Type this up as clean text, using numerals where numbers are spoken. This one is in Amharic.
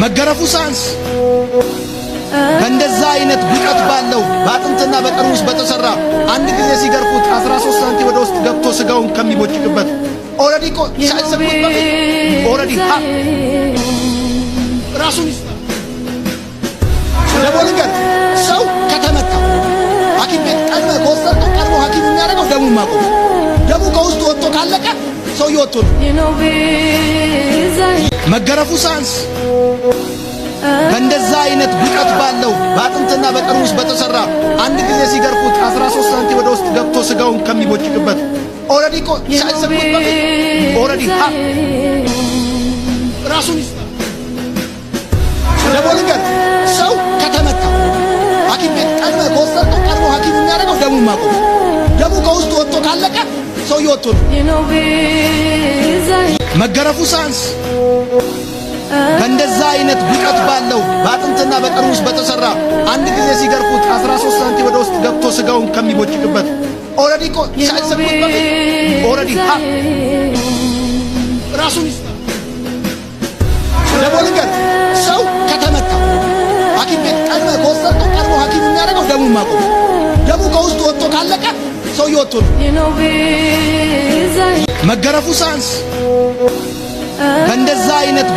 መገረፉ ሳያንስ በእንደዛ አይነት ጉጠት ባለው፣ በአጥንትና በጠርሙስ በተሰራ፣ አንድ ጊዜ ሲገርፉት 13 ሳንቲ ወደ ውስጥ ገብቶ ስጋውን ከሚቦጭቅበት፣ already እኮ ሳይሰቅሉት በፊት already ራሱን ይስታል። ደግሞ ልንገር፣ ሰው ከተመታ ሐኪም ቤት ቀድመህ ከወሰድከው ቀድሞ ሐኪም የሚያደርገው ደሙን ማቆም። ደሙ ከውስጡ ወጥቶ ካለቀ ሰውዬው ወጥቶ ነው። መገረፉ ሳያንስ በእንደዛ አይነት ጉጠት ባለው፣ በአጥንትና በጠርሙስ በተሰራ፣ አንድ ጊዜ ሲገርፉት 13 ሳንቲ ወደ ውስጥ ገብቶ ስጋውን ከሚቦጭቅበት፣ already እኮ ሳይሰቅሉት በፊት already ራሱን ይስታል። ደግሞ ልንገር፣ ሰው ከተመታ ሐኪም ቤት ቀድመህ ከወሰድከው ቀድሞ ሐኪም የሚያደርገው ደሙን ማቆም። ደሙ ከውስጡ ወጥቶ ካለቀ ሰውዬው ወጥቶ ነው። መገረፉ ሳያንስ በእንደዛ አይነት ጉጠት ባለው፣ በአጥንትና በጠርሙስ በተሰራ፣ አንድ ጊዜ ሲገርፉት 13 ሳንቲ ወደ ውስጥ ገብቶ ስጋውን ከሚቦጭቅበት፣ already እኮ ሳይሰቅሉት በፊት already ራሱን ይስታል። ደግሞ ልንገር፣ ሰው ከተመታ ሐኪም ቤት ቀድመህ ከወሰድከው ቀድሞ ሐኪም የሚያደርገው ደሙን ማቆም። ደሙ ከውስጡ ወጥቶ ካለቀ ሰውዬው ወጥቶ ነው። መገረፉ ሳያንስ በእንደዛ አይነት